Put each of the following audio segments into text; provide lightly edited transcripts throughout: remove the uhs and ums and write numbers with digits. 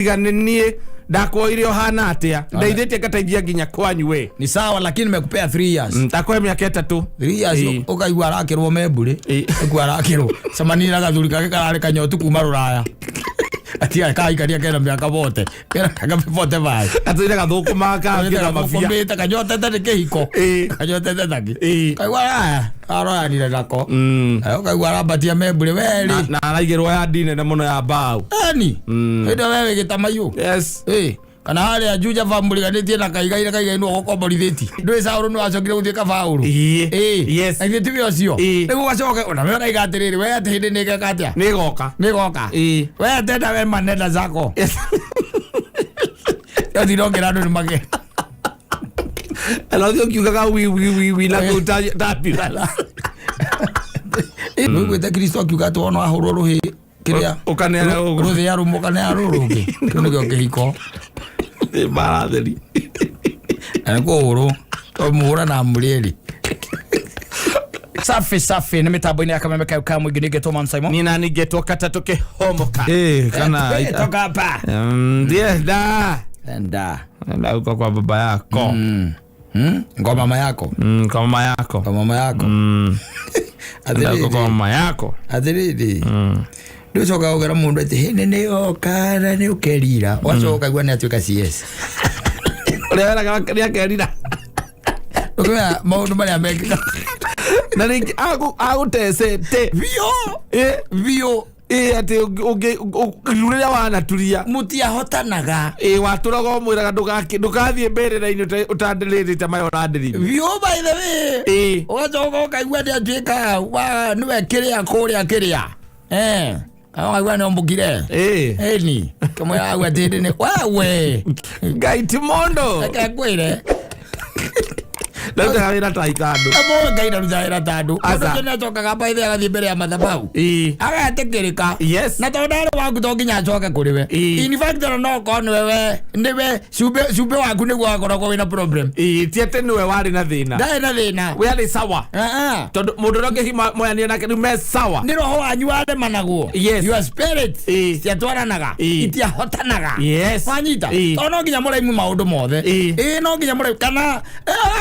Tiga nĩ niĩ ndakuoire ũhana atĩa, ndeithĩtie ngateithia nginya kwanyu we. Ni sawa, lakini nimekupea 3 years. Ndakũhe mĩaka 3. 3 years. Ũkaigua arakĩrwo membũrĩ. Ũkaigua arakĩrwo cemania na gathuri kake kararĩ kanyotu kuma rũraya, atia kaikaria kena mĩaka bote, kena mĩaka 45. Gatũire gathũkũmaga kangĩ na mabia. Gathũkũmĩte, kanyotete nĩ kĩhiko. Kanyotete takĩ. Kaigua aya aroyanire nako. Ũkaigua arambatia membũrĩ werĩ. Na araigĩrwo ya ndi nene mũno ya mbaũ. Eni hĩndĩ ĩyo we wĩ gĩtamaiyũ. Kana harĩa Juja bamũriganĩtie na kaigai na kaigai nĩwe gũkomborithĩti ndũĩ Saũlũ nĩwe wacokire gũtuĩka Baũlũ. Na githĩ tiwe ũcio? Rĩu ũgacoka ona we ũraiga atĩrĩrĩ, we atĩ hĩndĩ nĩ ĩgeka atĩa? Nĩ ĩgoka. Nĩ ĩgoka. We tenda we manenda zako yothire ongera andũ nĩ mage. Na ũthiĩ ũkiugaga wi wi wi wi na kũu ta ambulance. Nĩũiguĩte Kristo akiuga atĩ wona wahũrwo rũhĩ kĩrĩa Ũkaneana ũguo. rũthĩa rũmwe ũkaneana rũrũ rũngĩ, kĩu nĩkĩo kĩhiko. Nĩ mbara theri. Na nĩ kũhũrwo tondũ mũhũranaga mũrĩ erĩ. Safi safi, nĩ mĩtambo-inĩ ya kameme kayo ka mũingĩ, nĩngetwo Man Simon. Niĩ nani ngetwo katatũ kĩhomoka. Kana Toka hapa. Ndiye da. Enda. Enda huko kwa baba yako. Kwa mama yako. Kwa mama yako. Kwa mama yako. Enda huko kwa Atĩrĩrĩ. mama yako. Atĩrĩrĩ, ndũcoka ũgera mũndũ atĩ hĩndĩ nĩ yoka na nĩ ũkerira, ũgacoka ũkaigua nĩ atuĩka CS. Ũrĩa weraga nĩ akerira. Ũkĩmenya maũndũ marĩa mekĩka. Na rĩngĩ agũtecete. Biũ. Biũ. Ĩ atĩ rĩrĩa wanaturia. Mũtiahotanaga. Ĩ watũraga ũmwĩraga ndũgathiĩ mbĩrĩra-inĩ ũtandĩrĩrĩte maya ũrandĩrĩria. Biũ, by the way. Ũgacoka ũkaigua nĩ atuĩka wa nĩwe kĩrĩa kũrĩa kĩrĩa, ũkaigua nĩ ombũkire. Ĩni kĩmwĩra hau atĩ hĩndĩ nĩ wewe. Ngai ti mũndũ. Reke ngwĩre. Ndarutaga wĩra ta itandũ. Amwe Ngai ndaruta wĩra ta andũ. Aca. Mũndũ ũcio nĩacokaga baithe agathiĩ mbere ya madhabahu agetĩkĩrĩka. Na tondũ ndarĩ waku, to nginya acoke kũrĩ we. In fact, ona no okorwo nĩwe we nĩwe cumbĩ waku nĩguo wakoragwo wĩna problem. Ĩ ti atĩ nĩwe warĩ na thĩna. Ndarĩ na thĩna. We arĩ sawa. Ah, ah. Tondũ mũndũ ũrĩa ũngĩ moyanire nake rĩu me sawa. Nĩ roho wanyu waremanagwo. Your spirit ciatwaranaga, itiahotanaga. Wanyita? Tondũ no nginya mũraimu maũndũ mothe. Ĩ no nginya mũraimu kana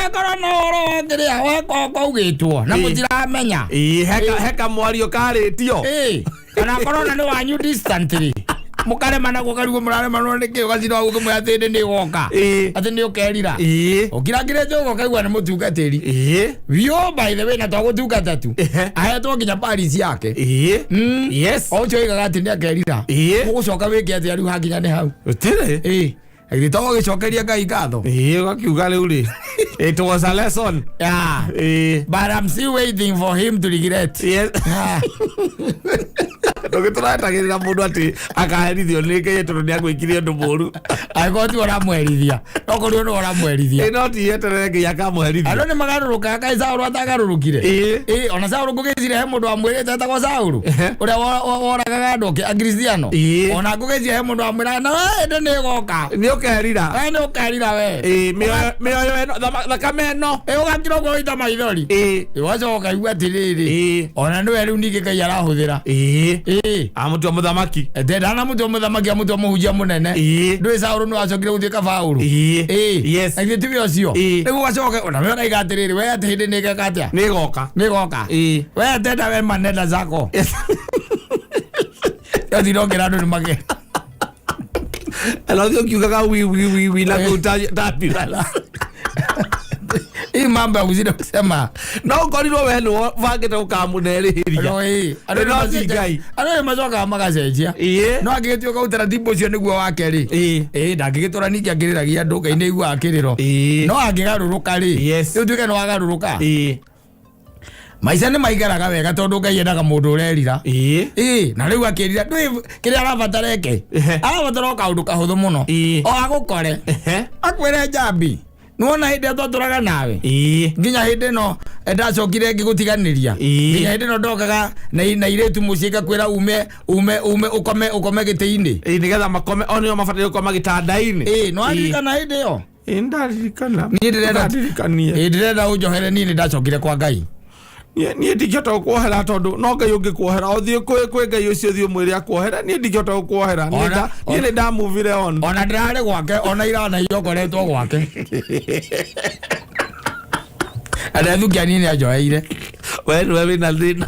akorwo no ũhoro wa kĩrĩa wakwaugĩtwo na mũtiramenya. Ĩ heka mwario karĩtio. Ĩ kana akorwo na nĩ wanyu distantly mũkaremanagwo, karigwo mũraremanwo nĩkĩ, ũgacinda wa gũkĩmwĩra atĩ hĩndĩ nĩ ĩgoka, atĩ nĩ ũkerira. Ũkirangire njogo ũkaigua nĩ mũtungatĩri. Biũ, by the way, na twagũtungata tu. Ahetwo nginya paris yake. O ũcio oigaga atĩ nĩ akerira. Ũgũcoka wĩke atĩa rĩu hakinya nĩ hau? Gũtirĩ. Ĩ githĩ to gũgĩcokeria Ngai ngatho? Ĩ ũgakiuga rĩu rĩ, it was a lesson. But I'm still waiting for him to regret. Yes. Ndũgĩtũretagĩrĩra mũndũ atĩ akaherithio nĩ Ngai tondũ nĩ agwĩkire ũndũ mũru. Angĩkorwo tiwe ũramwerithia, no korirwo nĩwe ũramwerithia. Ĩ no ti yeterere Ngai akamũherithia. Andũ nĩ magarũrũkaga, kaĩ Saũlũ atagarũrũkire? Ĩ ona Saũlũ ngũgĩcira he mũndũ wamwĩrĩte etagwo Saũlũ, ũrĩa woragaga andũ akristiano. Ona ngũgĩcira he mũndũ wamwĩraga na we hĩndĩ nĩ ĩgoka. Nĩ ũkerira. We nĩ ũkerira we. Ĩ mĩoyo ĩno, thakame ĩno. Ĩ ũgakira ũguo wĩita maithori. Ĩ ũgacoka ũkaigua atĩrĩrĩ, ona nĩwe rĩu ningĩ Ngai arahũthĩra. Amũtua mũthamaki. Ndanamutua mũthamaki, amutua mũhunjia mũnene. Ndũĩ Saũlũ nĩwe wacokire gũtuĩka Baũlũ? Na githĩ tiwe ũcio? Rĩu ũgacoka ona we ũraiga atĩrĩrĩ, we atĩ hĩndĩ nĩ ĩgeka atĩa? Nĩ ĩgoka. Nĩ ĩgoka. We tenda we manenda zako yothire ongera andũ nĩ mage. Na ũthiĩ ũkiugaga wi wi wi wi na kũu ta ambulance. Hii mambo ya kuzidi kusema. No ũkorirwo we nĩwe ũbangĩte gũkamũnerĩhĩria. No, ĩ andũ No nĩ ti Ngai. Andũ nĩ macokaga magacenjia. No angĩgĩtuĩka utaratibu ũcio nĩguo wake rĩ, ĩ ndangĩgĩtũra ningĩ akĩrĩragia andũ, Ngai nĩ aiguaga kĩrĩro. No angĩgarũrũka rĩ, rĩu tuĩke nĩ wagarũrũka, maica nĩ maikaraga wega tondũ Ngai endaga mũndũ ũrerira. Ĩ na rĩu akĩrira, ndũĩ kĩrĩa arabatara eke? Arabatara o kaũndũ kahũthũ mũno. O agũkore, akwĩre, "Njambi, nĩwona hĩndĩ ĩrĩa twatũraga nawe, nginya hĩndĩ ĩno ndacokire ngĩgũtiganĩria, nginya hĩndĩ ĩno ndokaga na irĩtu mũciĩ ngakwĩra ume ume ume ũkome ũkome gĩtĩ-inĩ." Ĩ nĩgetha makome o nĩo mabataire gũkoma gĩtanda-inĩ. Ĩ nĩwaririkana hĩndĩ ĩyo? Ĩ ndaririkana. Niĩ ndĩrenda Ndirikanie. Ĩ ndĩrenda ũnjohere, niĩ nĩ ndacokire kwa Ngai. Niĩ ndingĩhota gũkuohera tondũ no Ngai ũngĩkuohera, ũthiĩ kwĩ Ngai ũcio, ũthiĩ ũmwĩre akuohere. Niĩ ndingĩhota gũkuohera. Niĩ nĩ ndamuvire on. Ona ndĩrarĩ gwake, ona irana iyokoretwo gwake. Andethukia niĩ nĩ anjoheire. We nĩwe wĩna thĩna,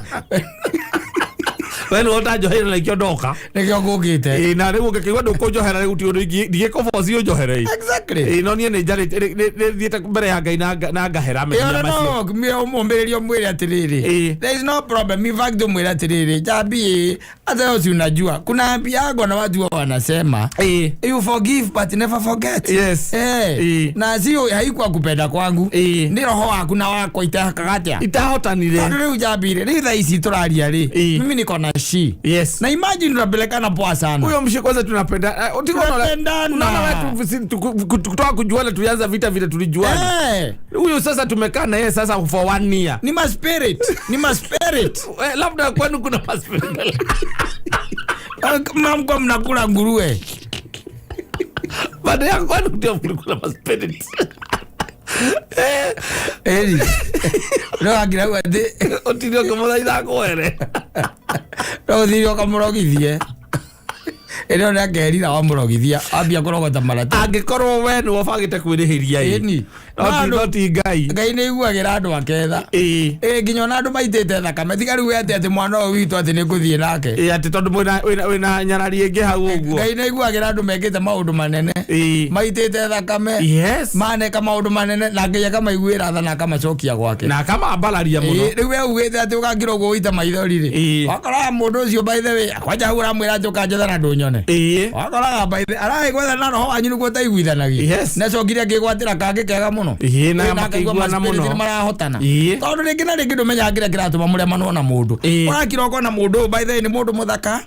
we nĩwe ũtanjoheire na ikĩo ndoka. Nĩkĩo ngũkĩte. Ĩĩ, na rĩu ũngĩkĩigua ndũkũnjohera rĩu ti ũndũ ndingĩkũboci ũnjohere. Exactly. Ĩĩ, no niĩ nĩ njarĩtie, nĩ thiĩte mbere ya Ngai na ngahera mehia Ĩyo macio. No ũmũmbĩrĩrie, ũmwĩre atĩrĩrĩ, Ĩĩ. there is no problem. In fact, ũmwĩre atĩrĩrĩ, Njambi, hata wewe si unajua kuna yangu na watu wanasema you forgive but never forget. Na sio haikuwa kupenda kwangu, ni roho waku na wakwa itehakaga atia Itahotanire. Tondũ rĩu njambire rĩu thaa ici tũraria rĩ, mimi niko na shi na imagine tunapelekana poa sana. Huyo mshi kwanza tunapenda. Tunapendana. Unaona watu kutoka kujuana tulianza vita vile tulijuana. Huyu sasa tumekaa na yeye sasa for one year. Ni ma spirit, ni ma spirit. Labda kwenu kuna ma spirit. Mamko mnakula nguruwe. Baada ya kwenu ndio mlikula ma spirit. Eri no agira atĩ Ũtinde ũkĩmũthaitha akuohere. No ũthire ũkamũrogithie, ĩno nĩ akerira wamũrogithia ambia kũrogota maratathi. Angĩkorwo we nĩwe ũbangĩte kwĩrĩhĩria ĩ. Ĩni. No ti Ngai. Ngai nĩ iguagĩra andũ aketha. Ĩĩ. Ĩ nginya ona andũ maitĩte thakame, tiga rĩu ete atĩ mwana ũyũ witũ atĩ nĩ ngũthiĩ nake. Ĩĩ, atĩ tondũ wĩna nyarari ĩngĩ hau ũguo. Ngai nĩ iguagĩra andũ mekĩte maũndũ manene, maitĩte thakame, maneka maũndũ manene, na Ngai akamaiguĩra tha na akamacokia gwake. Na akamambararia mũno. Ĩĩ, rĩu we ugĩte atĩ ũgakira ũguo ũite maithori rĩ, wakoraga mũndũ ũcio, by the way, kwanja hau ũramwĩra atĩ ũkanjetha na ndũnyone, wakoraga by the aragĩgwetha na roho wanyu nĩguo ũtaiguithanagia, nacokire akĩgwatĩra kangĩ kega mũno. Ĩĩ, na Ĩĩ, na akaigua makĩiguana ma-spirit mũno. nĩ marahotana. Tondũ rĩngĩ na rĩngĩ ndũmenyaga kĩrĩa kĩratũma mũremanwo na mũndũ. Ũrakira ũkona mũndũ ũyũ, by the way, nĩ mũndũ mũthaka,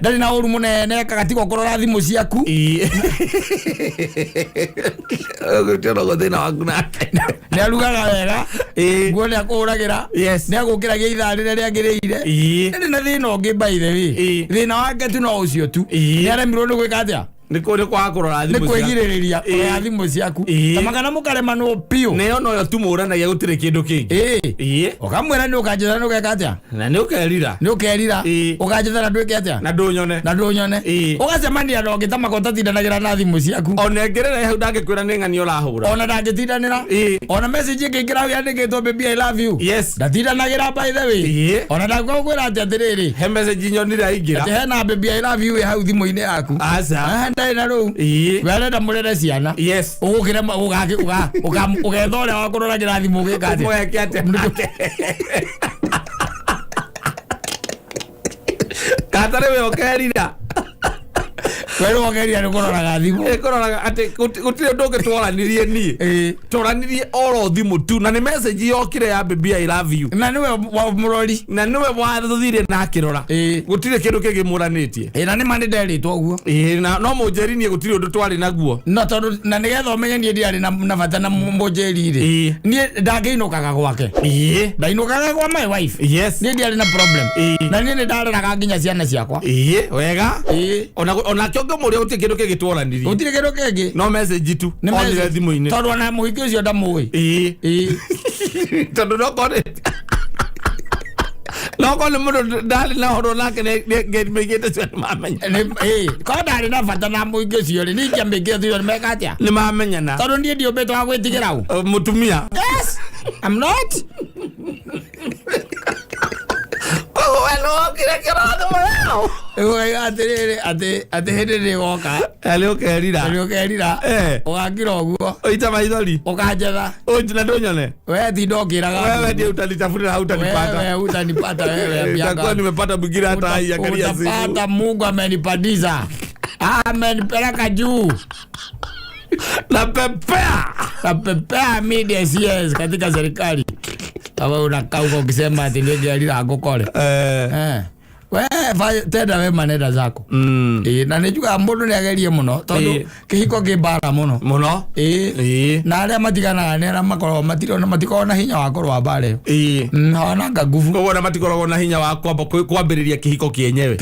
ndarĩ na ũru mũnene ekaga tiga kũrora thimũ ciaku. Ĩĩ. Gũtirĩ thĩna waku nake. Nĩ arugaga wega, nguo nĩ akũhũragĩra, nĩ agũkĩragia ithaa rĩrĩa rĩagĩrĩire. Ndarĩ na thĩna ũngĩ, by the way. Thĩna wake tu no ũcio tu, nĩ aremirwo nĩ gwĩka atĩa? Nĩ kwaga kũrora Nĩ thimũ ciaku. kwĩgirĩrĩria kũrora thimũ ciaku. Ta makana mũkaremanwo biũ. Nĩyo noyo tu mũranagia, gũtirĩ kĩndũ kĩngĩ. Ĩĩ. Ũkamwĩra nĩ ũkanjetha nĩ ũgeka atĩa? Na nĩ ũkerira. Nĩ ũkerira. Ũkanjetha na ndwĩke atĩa? Na ndũnyone. Na ndũnyone. Ũgacemania na ũngĩ ta maka ũtatindanagĩra na thimũ ciaku. Ona ĩngĩrĩra hau ndangĩkwĩra nĩ ng'ani ũrahũra. Ona ndangĩtindanĩra. Ona message ĩngĩingĩra hau yandĩkĩtwo "Baby, I love you", ndatindanagĩra, by the way. Ona ndangĩkwĩra atĩ atĩrĩrĩ, He message nyonire aingĩra. Atĩ hena "Baby, I love you" ĩ hau thimũ-inĩ yaku. Aca. Ah, ndarĩ na rĩu. We arenda mũrere ciana. Ũgũkĩrema ũgetha ũrĩa wa kũroragĩra thimũ ũgĩka atĩa? Ũmweke atĩa? Katarĩ we ũkerira. We rĩu ũkeria nĩ kũroraga thimũ. Ĩ, kũroraga atĩ gũtirĩ ũndũ ũngĩ twaranirie niĩ. Twaranirie oro thimũ tu na nĩ message yokire ya "Baby, I love you". Na nĩwe wa mũrori. Na nĩwe wathire na akĩrora. Gũtirĩ kĩndũ kĩngĩ mũranĩtie. Ĩĩ, na nĩ ma nĩ nderĩtwo ũguo. Ĩĩ, na no mũnjĩri niĩ gũtirĩ ũndũ twarĩ naguo. No tondũ na nĩgetha ũmenye niĩ ndiarĩ na bata na mũnjĩri rĩ, niĩ ndangĩinũkaga gwake, ndainũkaga kwa my wife. Niĩ ndiarĩ na problem. Na niĩ nĩ ndareraga nginya ciana ciakwa. Ĩĩ, wega. Onake ũngĩmũria gũtirĩ kĩndũ kĩngĩ twaranirie. Gũtirĩ kĩndũ kĩngĩ. No message tu Nĩ onire message. thimũ-inĩ. Tondũ ona mũhiki ũcio ndamũĩ. Tondũ nokorwo nĩ mũndũ ndarĩ na ũhoro nake nĩmaigĩte cio nĩ mamenya. Korwo ndarĩ na bata na mũhiki ũcio rĩ, ningĩamĩkĩre tuyo nĩ meka atĩa. Nĩ mamenyana. Tondũ niĩ ndiũmbĩtwo wa gwĩtigĩra ũ. Mũtumia. Yes, I'm not. Koguo we nĩwokire kĩrora thimũ yao. Ũgaiga atĩrĩrĩ, atĩ hĩndĩ nĩgoka. Nĩ ũkerira. Nĩ ũkerira. Ũgakira ũguo. Ũite maithori. Ũkanjetha. Ũnji na ndũnyone. We tinda ũkĩraga. Wewe ndiye utanitafuta na hutanipata. Wewe hutanipata wewe. Itakuwa nimepata mwingine hata haiangalia simu. Utapata Mungu amenipandisha, amenipeleka juu. Na pepea. Na pepea media CS katika serikali. Kama unakaa huko ukisema ati nĩngĩerira ngũkore. We We tenda wema nenda zako. Ĩĩ, na nĩ njugaga mũndũ nĩ agerie mũno tondũ kĩhiko kĩ mbara mũno. Muno. Ĩĩ. Na arĩa matiganaga nĩ arĩa makoragwo matirona matikoragwo na hinya wa kũrũa mbara ĩyo. Hawananga nguvu. Koguo na matikoragwo na hinya wa kwamba kwambĩrĩria kĩhiko kĩenyewe.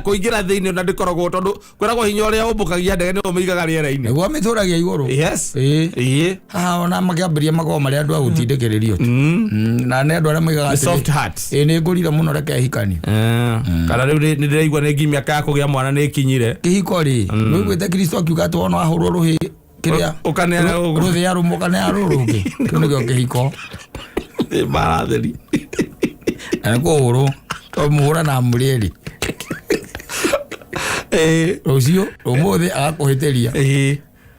Kũingĩra thĩinĩ na ndĩkoragwo tondũ kwĩragwo hinya ũrĩa ũmbũkagia ndege nĩguo ũmĩigaga rĩera-inĩ. Nĩguo mĩtũragia igũrũ. Yes. Ĩĩ. Haha ona makĩambĩrĩria makoragwo marĩ andũ a gũtindĩkĩrĩrio tu. Na nĩ andũ arĩa moigaga The soft atĩrĩ, hearts. ĩĩ nĩ ngũrire mũno reke hikanie. Kana rĩu nĩ ndĩraigua nĩ ngi mĩaka ya kũgĩa mwana nĩ ĩkinyire. Kĩhiko rĩ, nĩũiguĩte Kristo akiuga atĩ wona wahũrwo rũhĩ kĩrĩa Ũkaneana ũguo. rũthĩa rũmwe ũkaneana rũrũ rũngĩ. Kĩu nĩkĩo kĩhiko. Nĩ mbara theri. Na nĩ kũhũrwo tondũ mũhũranaga mũrĩ erĩ. Rũciũ ũmũthĩ agakũhĩtĩria.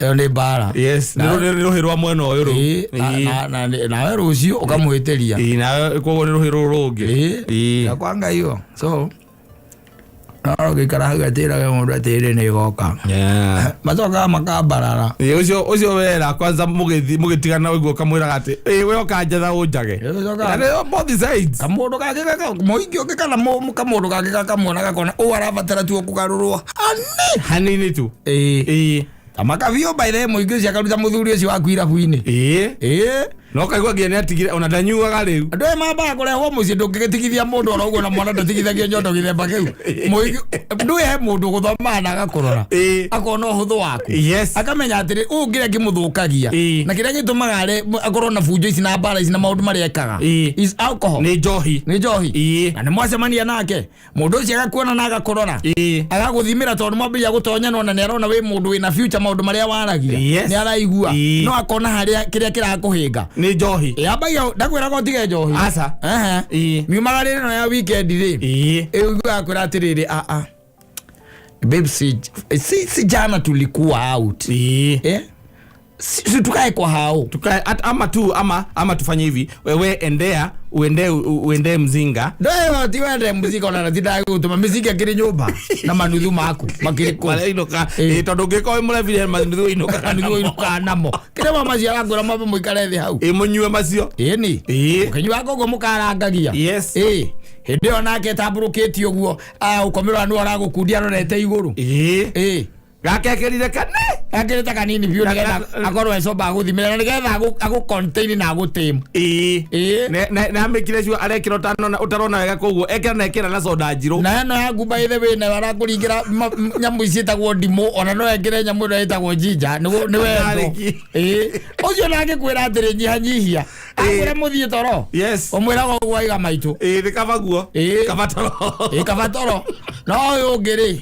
Ĩyo nĩ mbara. Yes, nĩ rũhĩ rwa mwena ũyũ rũu. Ĩĩ, nawe rũciũ ũkamũhĩtĩria. Ĩĩ, nawe koguo nĩ rũhĩ rũrũ rũngĩ. Ĩĩ. Na kwa Ngai ũyũ. So no ũngĩikara hau atĩrage mũndũ atĩrĩ nĩ ĩgoka. Macokaga makambarara. Ĩĩ, ũcio ũcio wera kwanza mũgĩthi mũgĩtigana ũguo ũkamwĩraga atĩ ĩĩ we ũkanjetha ũnjage. Ĩĩ, ũcokaga- Na nĩ both sides. Kamũndũ kangĩ mũingĩ ũngĩ kana kamũndũ kangĩ gakamwona gakona ũũ arabatara tu kũgarũrwo hani. Hanini tu. Ĩĩ. Ĩĩ. Tamaka biũ by the way mũingĩ ũcio akaruta mũthuri ũcio waku irabu-inĩ. Ĩĩ. Ĩĩ. No kaigua nginya nĩ atigire ona ndanyuaga rĩu. Andũ aya mambaga kũrehwo mũciĩ ndũngĩgĩtigithia mũndũ oro ũguo na mwana ndatigithagio nyondo gĩthemba kĩu. Mũingĩ ndũĩ he mũndũ ũgũthomaga na agakũrora. Akona ũhũthũ waku. Yes. Akamenya atĩrĩ ũũ kĩrĩa kĩmũthũkagia. Na kĩrĩa gĩtũmaga akorwo na bunjo ici na mbara ici na maũndũ marĩa ekaga. Is alcohol. Nĩ njohi. Nĩ njohi. Na nĩ mwacemania nake mũndũ ũcio agakuona na agakũrora. Agagũthimĩra tondũ mwambĩrĩria gũtonyana ona nĩ arona wĩ mũndũ wĩna future maũndũ marĩa waragia. Nĩ araigua. No akona harĩa kĩrĩa kĩrakũhĩnga. Nĩ njohi. Yambagia ndakwĩraga ũtige njohi. Aca. Miumaga rĩrĩ ya weekend rĩ. Ĩiguaga kwĩra atĩrĩrĩ a a. Babe, si jana tulikuwa out. Si tukae kwa hao. Tukae ama tu ama tufanye hivi. Wewe endea uende mzinga. Ndio ti wende mzinga ona natindaga gũtũma mĩzinga kĩrĩ nyũmba na manuthu maku makĩrĩ kũ. Marĩa inoka. Tondũ ũngĩkorwo wĩ mũlevi he manuthu inoka. Manuthu inoka namo. Kĩrĩa mama ciarakwĩra mambe mũikare thĩ hau. Ĩĩ mũnyue macio. Ĩni. Ũkĩnyua koguo mũkarangagia. Yes. Ĩĩ. Hĩndĩ ĩyo nake tambũrũkĩtie ũguo ũkomĩrwo nĩ aragũkundia arorete igũrũ. Ĩĩ. Gakekĩrire kane. Ekĩrĩte kanini biũ nĩgetha akorwo ecoba agũthimĩra na nĩgetha agũ contain na agũtame. Ĩĩ. Na amĩkire cio arekĩra ũtarona wega koguo ekĩra na ekĩra na soda njirũ. Na ĩno yaku by the way nayo arakũringĩra nyamũ ici ciĩtagwo ndimũ ona no ekĩre nyamũ ĩno ĩtagwo ginger nĩ wendo. Ĩĩ. Ũcio nake kwĩra atĩrĩ nyihanyihia. Akwĩra mũthiĩ toro. Yes. Ũmwĩraga ũguo aiga maitũ. Ĩĩ nĩ kaba guo. Ĩĩ. Kaba toro. Ĩĩ kaba toro. No ũyũ ũngĩ rĩ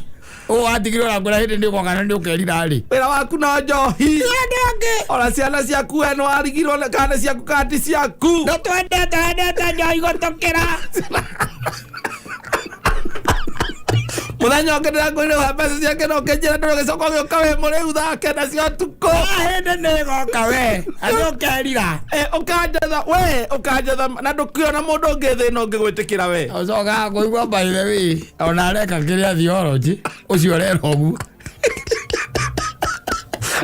ũũ watigirwo ũrakwĩra hĩndĩ nĩ ũgoka na nĩ ũkerira rĩ. Wĩra waku no njohi. Ona ciana ciaku we nĩ warigirwo kana ciaku kana ti ciaku. Ndũtwendete wendete njohi gũtũkĩra. Mũthenya ũngĩ ndĩrakwĩrire ũhe mbeca ciake na ũkĩnjĩra ndũrũgĩcoka ũgĩũka wĩ mũrĩu thaa kenda cia ũtukũ. Hĩndĩ nĩ ĩgoka we na nĩ ũkerira. Ũkanjetha we ũkanjetha na ndũkĩona mũndũ ũngĩ thĩ ĩno ũngĩgwĩtĩkĩra we. Ũcokaga kũigua by the way ona areka kĩrĩa theology ũcio ũrera ũguo.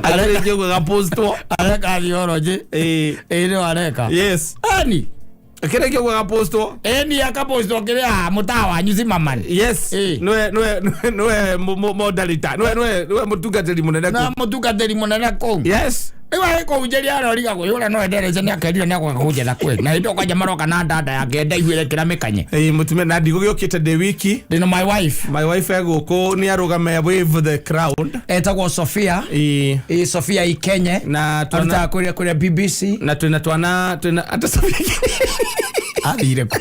Arĩrĩkia ũguo gapostwo. Areka theology. Ĩĩ. Ĩĩ nĩyo areka. Yes. Ani. Kĩrĩkia ũguo gapostwo. Ĩni akapostwo kĩrĩa mũtaa wanyu simamani. Yes. Nĩwe nĩwe nĩwe moderator. Nĩwe nĩwe mũtungatĩri mũnene kũu. Na mũtungatĩri mũnene kũu. Yes. Rĩu agĩkũhunjĩria arĩa ũrigagwo yũra no enderece nĩ akerire nĩ agũka kũnjetha kweli. Na hĩndĩ ĩyo kwanja maroka na ndanda yake ndaihu ĩrekĩra mĩkanye. Ĩĩ mũtumia na ndigũgĩũkĩte ndĩ wiki. Ndĩna my wife. My wife egũkũ nĩ arũgame with the crowd. Etagwo Sophia. Ĩĩ. Ĩĩ Sophia Ikenye. Na arutaga kũrĩa BBC. Na twĩna twana twĩna ata Sophia. Athire kũ?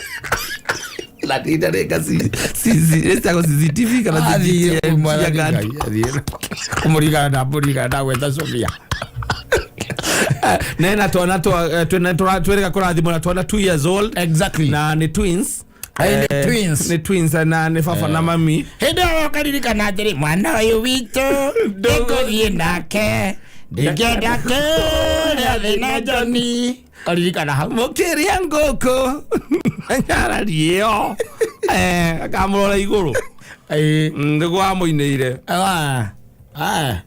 Latinda reka CCTV kana Athire kũ mwathani Ngai, athire. Kũmũringana na mbũringana na gwetha Sophia. Nena twana twĩrĩga kũrathimwo na twana 2 years old. Exactly. Na nĩ twins. Nĩ twins. Nĩ twins na nĩ baba na mami. Hĩndĩ ĩyo ũkaririkana atĩrĩ mwana ũyũ witũ ndĩngũthiĩ nake ndingĩenda kũrĩa thĩ na Johnny. Karirikana hau. Mũkĩrĩa ngũkũ nyarari ĩyo. Akamũrora igũrũ. Nĩguo amũinĩire. Aya.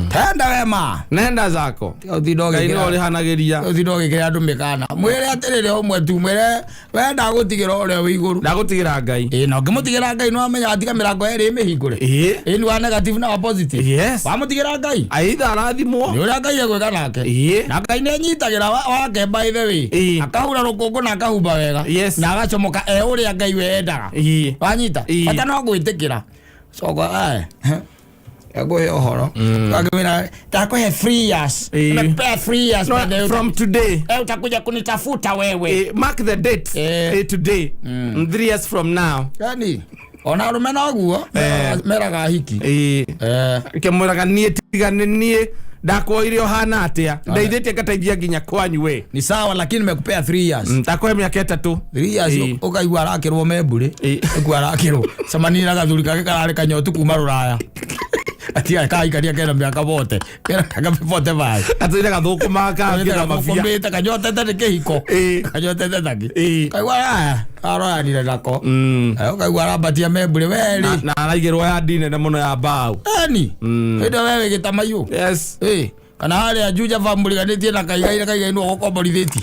Tenda wema. Nenda zako. Ũtinda Ngai nĩwe ũgĩkĩra ũrĩhanagĩria. ũtinda ũgĩkĩra andũ mĩkana. Mwĩre atĩrĩrĩ ũmwe tu mwĩre we ndagũtigĩra ũrĩa wĩ igũrũ. Ndagũtigĩra Ngai. Ĩĩ na ũngĩmũtigĩra Ngai nĩ wamenya atiga mĩrango yerĩ ĩmĩhingũre. Ĩĩ. Ĩĩ nĩ wa negative na wa positive. Yes. Wamũtigĩra Ngai. Aitha arathimwo. Nĩ ũrĩa Ngai egwĩka nake. Ĩĩ. Na Ngai nĩ anyitagĩra wake by the way. Ĩĩ. Akahura rũkũngũ na akahumba wega. Yes. Na agacomoka e ũrĩa Ngai we endaga. Ĩĩ. Wanyita. Ĩĩ. Bata no gwĩtĩkĩra. Coka aya. Ngũhe ũhoro. Akĩmwĩra ndakũhe 3 years. Ĩĩ. Nimekupea 3 years. No, by the way. from today. Eh, utakuja kunitafuta wewe. Mark the date. Today. 3 years from now. Yani ona arũme noguo meraga ahiki. Kĩmwĩraga niĩ tiga nĩ niĩ ndakwoire ũhana atĩa ndeithĩtie ngateithia nginya kwanyu we. Ni sawa lakini nimekupea 3 years. Ndakũhe mĩaka 3. 3 years ũkaigua arakĩrwo membũrĩ. Ũkaigua arakĩrwo cemania na gathuri kake kararĩ kanyotu kuma rũraya. Atia kaikaria kena mĩaka bote. Kena mĩaka 45. Gatũire gathũkũmaga kangĩra mabia. Gathũkũmĩte kanyotete nĩ kĩhiko. Kanyotete taki. Kaigua aya aroyanire nako. Ũkaigua arambatia membũrĩ werĩ. Na araigĩrwo ya ndi nene mũno ya mbaũ. Eni. Hĩndĩ we wĩ gĩtamaiyũ. Yes. Kana harĩa Juja bamũriganĩtie na kaigai na kaigai nĩwe ũgũkomborithĩtie.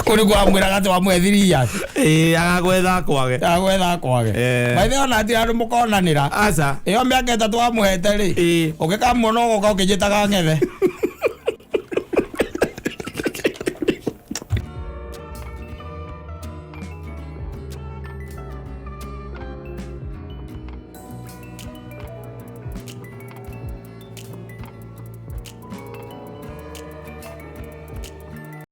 Kũu nĩkuo wamwĩraga atĩ wamũhe 3 years. Ĩĩ agagwetha kwage. Agwetha kwage. By the way ona hatirĩ handũ mũkonanĩra. Aca. Ĩyo mĩaka 3 wamũhete rĩ. Ũngĩkamuona ũgoka ũkĩnjĩtaga ng'ethe.